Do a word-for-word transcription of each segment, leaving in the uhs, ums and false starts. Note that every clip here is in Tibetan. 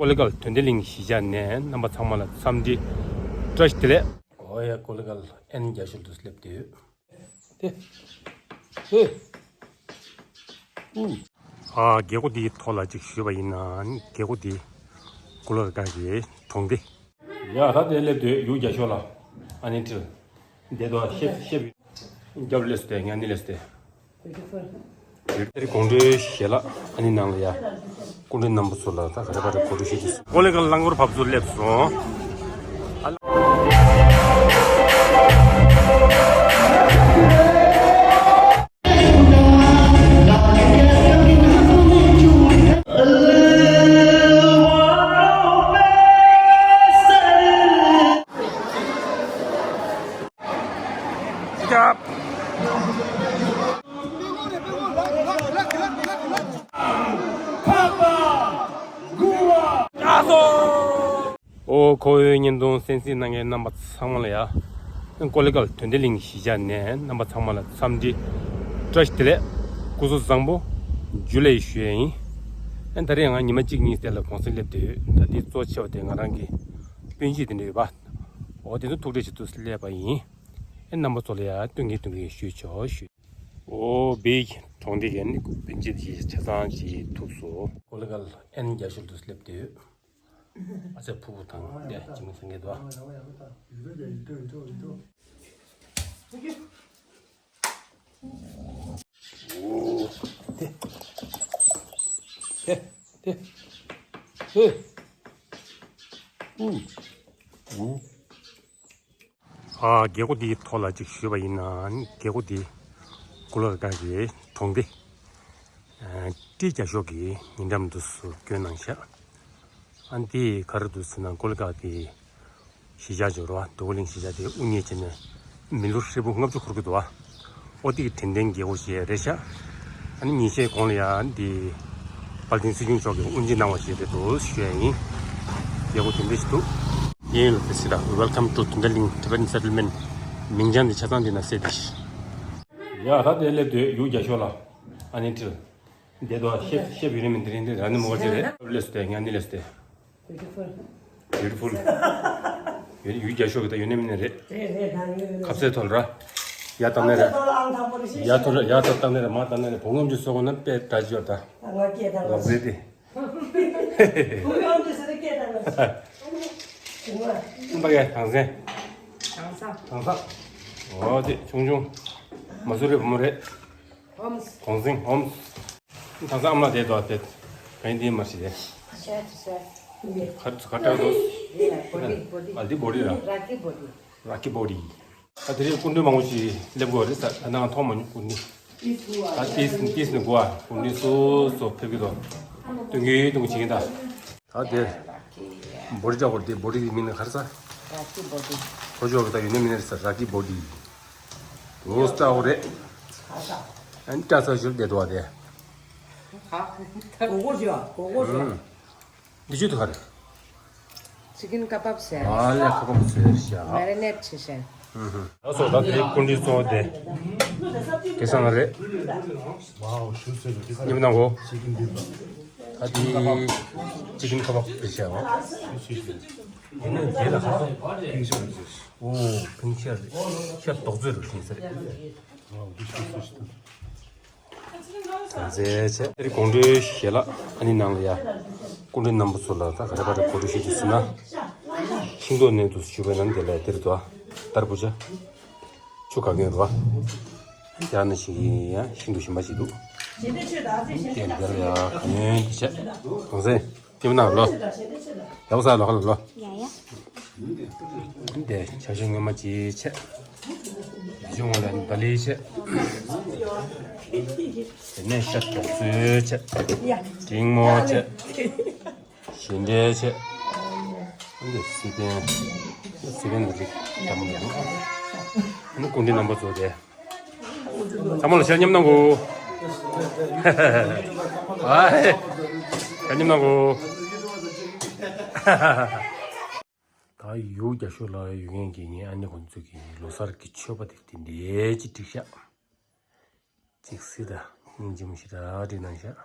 ཀོ་ལི་གལ་དོན་ལྡན་གླིང་གཞིས་ཆགས་ནས་རྣམ་པ་ཚང་མ་ལ་འཚམས་འདྲི་བཀྲ་ཤིས་བདེ་ལེགས། ཨོ་ཡ། ཀོ་ལི་གལ་ཨན་རྒྱ་ཤོད་དུ་སླེབས་དུས། དེ། ཧེ། ཨུ། ཨ། རྒྱལ་སྒོ་འདིའི་ཐོག་ལ་ཅིག་ཞུས་པ་ཡིན་ན། རྒྱལ་སྒོ་འདི་ཀོ་ལི་གལ་གྱི་གྲོང་སྡེ། ཡ། ད་དེ་སླེབས་དུས་ཡུལ་རྒྱ་ཤོད་ལ་ཨ་ནི་ཁྲིད་བསྡད་དོ། ཤེབ་ཤེབ་རྒྱབ་ལས་སུ་དེ་ཉ་ནི་ལས་སུ་དེ། ཡུལ་དེར་དགོང་དྲོའི་ཞལ་ལག་ཨ་ནི་ནང་ལ་ཡ། སྐུ་མགྲོན་རྣམ་པ་ཚོ་ལ་ད་ག་རེ་ག་རེ་གོ་སྒྲིག་ཞུས་འདུག་ཀོ་ལི་གལ་རླངས་འཁོར་བབས་ཚུལ་སླེབས་སོང་། ཨོ། ཁོ་བོའི་བརྙན་ཐུང་གསན་གཟིགས་གནང་མཁན་རྣམ་པ་ཚང་མ་ལ་ཡ། ཀོ་ལི་གལ་དོན་ལྡན་གླིང་གཞིས་ཆགས་ནས་རྣམ་པ་ཚང་མ་ལ་འཚམས་འདྲི་བཀྲ་ཤིས་བདེ་ལེགས། སྐུ་གཟུགས་བཟང་པོ། ཇུ་ལེ་ཞུ་ཡས་ཡིན། ཨ། ད་རེས་ང་ཉི་མ་གཅིག་གཉིས་དེ་ལ་གུང་སེང་སླེབས་བསྡད་ཡོད། ད་དེ་གཙོ་ཆེ་བ་དེ་ང་རང་གི་སྤུན་མཆེད་དེ་འདྲ་ཡོད་པ། འོ། དེ་ཚོ་ཐུག་འཕྲད་བྱེད་དུ་སླེབས་པ་ཡིན། ཨེ། རྣམ་པ་ཚོ་ལ་ཡ་སྟོན་གིན་སྟོན་གིན་ཞུས་ཆོག་ཞུས། ཨོ། བེའི་གྲོང་སྡེ་གི་ནི་སྤུན་མཆེད་ཀྱི་ཆ་ཚང་ཅིག་ཐུག་སོང་། ཀོ་ལི་གལ་ཨན་རྒྱ་ཤོད་དུ་སླེབས་བསྡད་ཡོད། ཨ་ཙི། ཕུ་བོ་དང་དེ་ཅི་མོ་སེང་གེ་དོ། ཨོ། དེ། དེ། དེ། ཧེ། ཨུ། ཨུ། ཨ། རྒྱལ་སྒོ་འདིའི་ཐོག་ལ་ཅིག་ཞུས་པ་ཡིན་ན། རྒྱལ་སྒོ་འདི་ཀོ་ལི་གལ་གྱི་གྲོང་སྡེ། ཨ། ཏི་རྒྱ་ཤོད་ཀྱི་ཉེ་འགྲམ་དུ་སུ་བསྐྱོན་གནང་ཤག་ཨ། འདི་ག་རེ་འདུག་ཟེར་ན། ཀོ་ལི་གལ་གྱི་གཞིས་ཆགས་འབྱོར་བ། འདོད་རྒུ་གླིང་གཞིས་ཆགས་དེ་དབུ་བརྙེས་བྱས་ནས་མི་ལོ་ཧྲིལ་པོ་ལྔ་བཅུ་འཁོར་གྱི་འདུག་བ། ཨོ། དེ་གི་དྲན་རྟེན་རྒྱལ་སྒོ་ཞིག་རེད་ཤག་ཨ་ནི་ཉིན་ཤས་གོང་ལ་ཡ་འདི་དཔལ་ལྡན་སྲིད་སྐྱོང་མཆོག་གིས་དབུ་འབྱེད་གནང་བ་ཞིག་རེད་འདུག་ཞུ་ཡ་ཡིན། རྒྱལ་སྒོ་དེ་འདྲ་ཞིག་འདུག་ཡིན་ལ། དེ་སྲིད་ལ། Welcome to Thundar Ling Tibetan Settlement. མིང་བྱང་འདི་ཆ་ཚང་འདི་ན་གསལ་འདི་ཞིག་ཡ། ད་དེ་སླེབས་དུས་ཡུལ་རྒྱ་ཤོད་ལ་ཨ་ནི་ཁྲིད་བསྡད་དོ། ཤེབ་ཤེབ་ཡུལ་ནི་མི་འདི་རིང་འདི་ར་ནི་མོ་ག་ཅི་རེད། ལས་སུ་དེ་ཉ་ནི་ལས་སུ་དེ། Beautiful. Beautiful. ཡུལ་ཡུལ་རྒྱ་ཤོད་ཀྱི་ད་ཡུལ་ནི་མི་ནི་རེད། རེད་རེད། ད་ཡུལ་ཁ་ཟས་ཐོལ་ར། ཡ་བཏང་ནི་རེད། ཡ་ཐོལ་ར། ཡ་ཐོལ་བཏང་ནི་རེད། མ་བཏང་ནི་རེད། བུ་ངོམ་ཅུ་སོགས་ན་དཔེ་འདྲ་ཅི་ཡོད་ད། ལོག་རེད་དེ། བུ་ངོམ་ཅུ་སོགས་ན་སྐད་བཏང་ན། ཨ་ཕ་གི་དང་སེ། དང་སེ། དང་སེ། འོ་དེ་ཆུང་ཆུང་། མ་སུ་རེད། བུ་མོ་རེད། ཧོམས། གོང་སེང་ཧོམས། དང་སང་ཨ་མ་དེ་དོ་དེ། ག་ཡིན་དེ་མ་ཤི་དེ། ཤ་ཅི་ཤ། ཁ་ཁ་བྲལ་དོ། ཡེ་ལ་བོ་ཌི་བོ་ཌི། ཨ་འདི་བོ་ཌི་ར། ར་ཀི་བོ་ཌི། ར་ཀི་བོ་ཌི། ད་དེ་རིང་སྐུ་མགྲོན་མང་པོ་ཞིག་སླེབས་དགོས་རེད་ད། ད་ནང་མཐོང་མ་མྱོང་སྐུ་མགྲོན། ད་ཏིས་ཏིས་ནི་གོ་ཨ་སྐུ་མགྲོན་སོ་སོ་ཕེབས་ཀྱི་དོ། སྟོན་གྱི་སྟོན་གྱི་བྱེད་ཀྱི་ད། ད་དེ་བོ་ཌི་ཅག་གོ་དེ་བོ་ཌི་མིན་ན་ག་རེ་ཟ། ར་ཀི་བོ་ཌི། ཁོ་ཅོག་གི་ད་ཡོད་ནི་མིན་ན་རེད་ཟ། ར་ཀི་བོ་ཌི། ལོ་སྟ་བོ་རེད། ཨན་ཏྲ་ས་ཞིག་བསྡད་འདུག་བ་དེ། གོ་གོ་ཞོ། གོ་གོ་ཞོ། ཨུམ། འདི་ཆུ་དུ་ག་རེ། ཅི་ཀིན་ཀ་བབ་ཟེར། ཨ་ལས་ཀ་བབ་ཟེར་ཤག་མེ་རི་ནེཊ་བྱས་ཤག་ཨུམ་ཧུམ། ད་སོ་ད་དེ་སྐུ་མགྲོན་གཙོ་བོ་དེ། སྐལ་བཟང་རེད། ཉིམ་ནང་གོ། ད་དེ་ཅི་ཀིན་ཀ་བབ་རེད་ཤག་འོ། དེ་ནས་དེ་ལ་ཧ་ཧ། ཨོ། ཕིང་ཤར་རེད། ཤར་རྡོག་རྩེ་རུ་ཕིང་ས་རེད། གང་ཚེ་ཆེ། དེ་རིང་དགོང་དྲོའི་ཞལ་ལག་ཨ་ནི་ནང་ལ་ཡ། སྐུ་མགྲོན་རྣམ་པ་ཚོ་ལ་ད་ག་རེ་ག་རེ་གོ་སྒྲིག་ཞུས་འདུག་ཟེར་ན། ཤིང་ཏོག་ནས་འདུག་ཞུ་བའི་ནང་དེ་ལ་དེར་འདུག་ཨ། དར་བུ་ཆ། ཆུ་ག་གིན་རུ་ཨ། ཡ་ན་ཞིག་ཡ་ཤིང་ཏོག་ཞིམ་པ་ཞིག་འདུག་དེ་འདི་ལ་ཡ་ག་ནས་འདི་ཆ། གང་ཚེ། ཉི་མ་ནང་ལོ། ཡག་ས་ལོ་ཁ་ལ་ལོ། ཡ་ཡ། འདི་ཆ་ཤོག་ངོ་མ་ཅིག་ཆེ། ཡ་ཤོག་ངོ་ལ་ད་ལི་ཆེ། དེ་ནས་ཤ་རྡོག་བཟོས་ཆེ། འབྲིང་མོ་ཆེ། ཞིང་འབྲས་ཆེ། འདི་སི་པན། སི་པན་ལ་རིགས་འདྲ་མོ་འདུག་ཨ་ནི་སྐུ་མགྲོན་རྣམ་པ་ཚོ་དེ། ཚང་མ་ལ་ཞལ་མཉམ་གནང་གོ། ཨ་ཧེ། ཞལ་མཉམ་གནང་གོ། ད་ཡུལ་རྒྱ་ཤོད་ལ་ཡོད་མཁན་གྱི་ངའི་ཨ་ནེ་ཁོང་ཚོ་གི་ལོ་གསར་གྱི་མཆོད་པ་དེ་དེ་འདྲའི་ཅིག་བསྒྲིགས་ཤག་ཅིག་སྲིད་ད་སྙིང་རྗེ་མོ་ཞེ་དྲག་བསྒྲིགས་གནང་ཤག་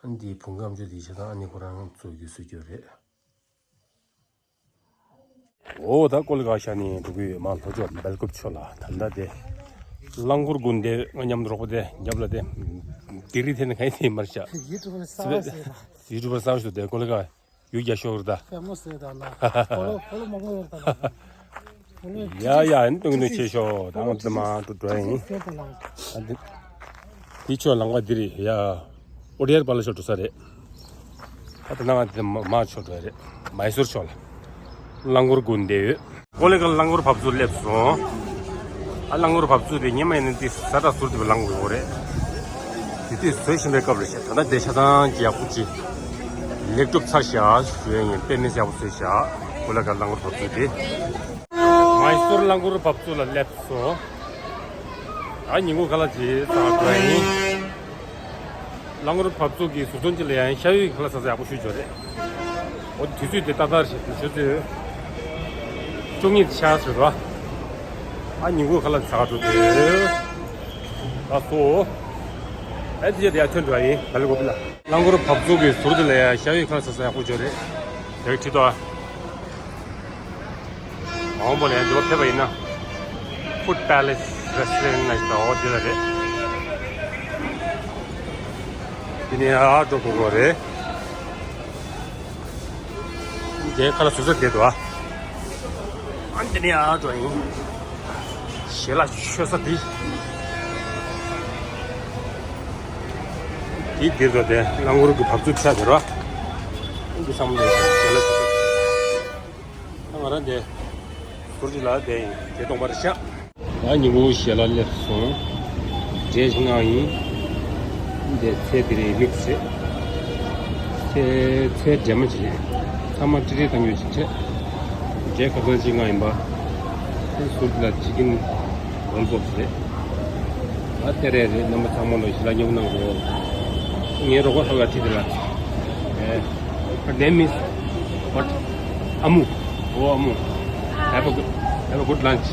ཨ་འདི་བུང་ཁམ་ཆུ་འདི་བྱས་ཙང་ཨ་ནི་ཁོ་རང་ཚོ་གི་སུ་སྐྱོ་རེད། འོ་ད་ཀོ་ལི་གྷལ་ཤར་ནས་འགྲོ་གི་ཡོད། མ་ལྷོ་ཕྱོགས་སྦེལ་ཀོབ་ཕྱོགས་ལ། ད་ལྟ་དེ་རླངས་འཁོར་དགོན་སྡེ་ང་མཉམ་དུ་རོགས་པ་དེ་རྒྱབ་ལ་དེ་དིག་རི་དེ་ནི་ག་ཡིན་དེ་མར་བཞག་ཡུ་ཊུབ་པར་གསར་པ་ཟེར་ན། ཡུ་ཊུབ་པར་གསར་པ་ཞིག་དེ་ཀོ་ལི་གྷལ་ཡུལ་རྒྱ་ཤོག་རེད་ད། ཧེ་མོ་ཟེར་ད་ན། ཕོ་ལོ་ཕོ་ལོ་མང་པོ་ཡོད་ད་ན། ཡ་ཡ་ཨ་ནི་སྟོན་གྱི་འདུག་ཆེ་ཤོག་ད་ང་ཚོ་མ་འགྲོ་འགྲོ་ཡིན། ཨ་འདི་འདི་ཕྱོགས་ལམ་ཁ་འདི་རེད་ཡ། ཨོ་ཌི་ཡར་པ་ལ་ཤོག་འགྲོ་ས་རེད། ཨ་ད་ནང་འདི་མ་མ་ཕྱོགས་འགྲོ་ཡ་རེད། མའི་སོར་ཕྱོགས་ལ། རླངས་འཁོར་དགོན་སྡེ་ཡོད། ཀོ་ལི་གྷལ་རླངས་འཁོར་བབས་ཚུགས་སླེབས་སོང་། ཨ་རླངས་འཁོར་བབས་ཚུགས་དེ་སྔོན་མ་ཡིན་ན་འདི་ས་བཀྲ་ཟུར་དེ་བ་ལངས་དགོས་རེད། དེ་དུས་བཟོས་བཞིན་པའི་སྐབས་རེད་ཤག་ད་ལྟ་བསྡད་ཆ་ཚང་གི་ཡག་པོ་ཅིག་ལེགས་གྲུབ་ཚར་ཤག་ཞུ་ཡ་ཡིན། དཔེ་མི་སྲིད་ཡག་པོ་བཟོས་ཤག་ཀོ་ལི་གྷལ་རླངས་འཁོར་བབས་ཚུགས་དེ། མའི་སོར་རླངས་འཁོར་བབས་ཚུགས་ལ་སླེབས་སོང་། ཨ་ཉིན་གུང་ཁ་ལག་ཅིག་ཟ་འགྲོ་ཡིན། རླངས་འཁོར་བབས་ཚུགས་ཀྱི་ཟུར་ཐོན་ཅིག་ལ་ཡང་ཤ་ཡོད་ཁ་ལག་ཟ་ས་ཡག་པོ་ཞིག་ཡོད་རེད། འོ་དུས་ཚོད་དེ་ཏག་ཏག་རེད། ཆུ་ཚོད་བཅུ་གཉིས་ཆགས་ཟེར་རོ། ཨ་ཉིན་གུང་ཁ་ལག་ཟ་ག་འགྲོ་དེ། ལགས་སོ། ཨ་ཙི་ཅེ་དེ་ཡར་ཐོན་འགྲོ་ཡིན། ད་ལི་གོ་པི་ལ། རླངས་འཁོར་བབས་ཚུགས་ཀྱི་ཟུར་དེ་ལ་ཡང་ཤ་ཡོད་ཁ་ལག་ཟ་ས་ཡག་པོ་ཡོད་རེད། དེ་ཁྲིད་དོ། མ་འོངས་པ་ལ་ཡང་འདི་བ་ཕེབས་པ་ཡིན་ན། Food Palace Restaurant ན་ཞིག་འོ་དེ་ལ་རེད། དེ་ནས་ཨ་འགྲོ་དགོས་དགོས་རེད། དེ་ཁ་ལག་བཟོ་ས་དེ་འདུག་ཨ། ཨ་འདི་ནས་ཨ་འགྲོ་ཡིན། ཞལ་ལག་མཆོད་ས་དེ། དེ་དེ་འགྲོ་དེ་རླངས་འཁོར་གྱི་བབས་ཚུགས་ཆ་དེ་རོ། འདི་བསམ་བློ་ཞལ་ལག་མཆོད་ས། ང་རང་དེ་ཟུར་གཅིག་ལ་བསྡད་ཡིན། དེ་སྟོང་པར་ཤག་ད་ཉིན་གུང་ཞལ་ལག་སླེབས་སོང་། འབྲས་ལྔ་ཡིན། འདི་ཚལ་དེ་རེད། མིག་སི་རེད། ཚལ་ཚལ་འདྲེས་མ་ཅིག་རེད། ཚང་མ་ཀྲི་ཀྲི་བཏང་རྒྱུ་ཅིག་རེད། འབྲས་ཁ་སང་གཅིག་ལྔ་ཡིན་པ། དེ་ཟུར་དེ་ལ་ཅི་ཀིན་ལོ་ལི་པོབ་སི་རེད། ད་དེ་རེད་རེད། རྣམ་པ་ཚང་མ་ལ་ཞལ་ལག་མཉེས་པོ་གནང་དགོས། ངའི་རོགས་པ་ཧ་ག་ཁྲིད་དེ་ལ། Her name is what? Amu. Oh, Amu. Have a good, have a good lunch.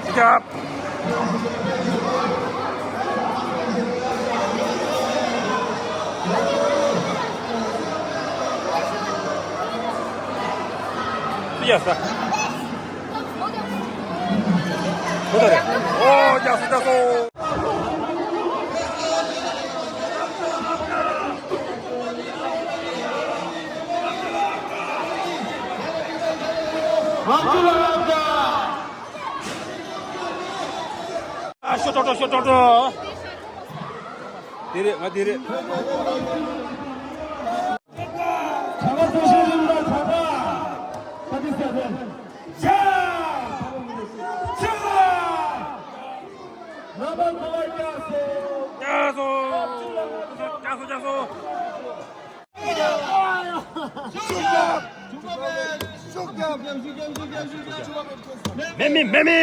Good job. Yes, sir. ཨོ་རྒྱག་སོ་རྒྱག་སོ། ང་ཚོ་ལ་རག་ད། ཨ་ཤོ་ཏོ་ཏོ་ཤོ་ཏོ་ཏོ། དེ་རེད་ང་དེ་རེད། གྲྭ་པ་ཚོ་ཤེས་རིག་ལ་གྲྭ་པ། ཕ་ཏི་ས་ཏན། ཇ། ཇ། རྣམ་པ་ཚོ་ལ་སྐྱབས་སུ། སྐྱབས་སུ། སྐྱབས་སུ་སྐྱབས་སུ། མེ་མེ་མེ་མེ།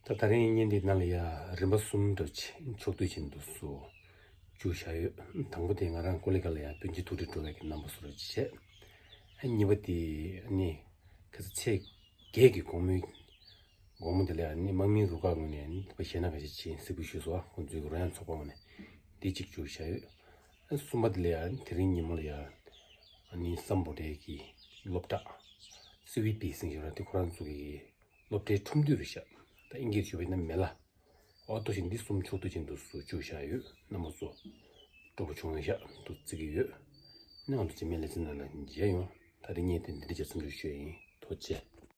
ད་ད་རིང་བརྙན་འདི་ནང་ལ་ཡ་རིམ་པ་གསུམ་འདྲ་ཅིག་ཕྱོགས་བསྡུས་ཅིག་འདུག་སུ་བཅུག་བཞག་ཡོད། དང་པོ་དེ་ང་རང་ཀོ་ལི་གྷལ་ལ་ཡ་བོད་ཕྱི་ཐུག་འཕྲད་འགྲོ་བའི་གི་རྣམ་པ་བཟོ་འདྲ་ཅིག་བྱས། གཉིས་པ་དེ་ནི་ཁ་ས་ཚེས་བརྒྱད་ཀྱི་དགོང་མོའི་དགོང་མོ་དེ་ལ་ཡང་ནི་དམག་མིའི་རུ་ཁག་ངོས་ནས་ནི་ཕ་གཞས་སྣ་ཁ་ཤས་ཆེན་གཟིགས་འབུལ་ཞུས་སོ། ཁོང་ཚོའི་རོལ་དབྱངས་ཚོགས་པ་ངོས་ནས་འདི་གཅིག་བཅུག་བཞག་ཡོད། གསུམ་པ་དེ་ལ་ཡང་དེ་རིང་ཉིན་མོ་ལ་ཡང་ནི་སམ་བྷོ་ཊའི་གི་སློབ་གྲྭ་སི་ཝི་པི་ཟེར་ཞིག་ར་དེ་ཁོ་རང་ཚོ་གི་སློབ་གྲྭའི་ཁྲོམ་དུས་རེད་ཤག་ད་ཨིན་སྐད་ཞུ་བས་ན་མེ་ལ། འོ་ལྟོ་ཞིག་འདི་གསུམ་ཕྱོགས་བསྡུས་ཅན་དུ་སུ་བཅུག་བཞག་ཡོད། རྣམ་པ་ཚོ་སྤྲོ་པོ་བྱུང་ཡོད་ཤག་འདུག་བརྩི་གི་ཡོད། ནི་ང་ཚོ་རྗེས་མའི་ལེ་ཚན་ནང་ལ་མཇལ་ཡོང་། ད་རིང་ངས་དེ་འདི་འདྲ་བྱས་མཚམས་འཇོག་ཞུ་ཡ་ཡིན། ཐུགས་རྗེ་ཆེ།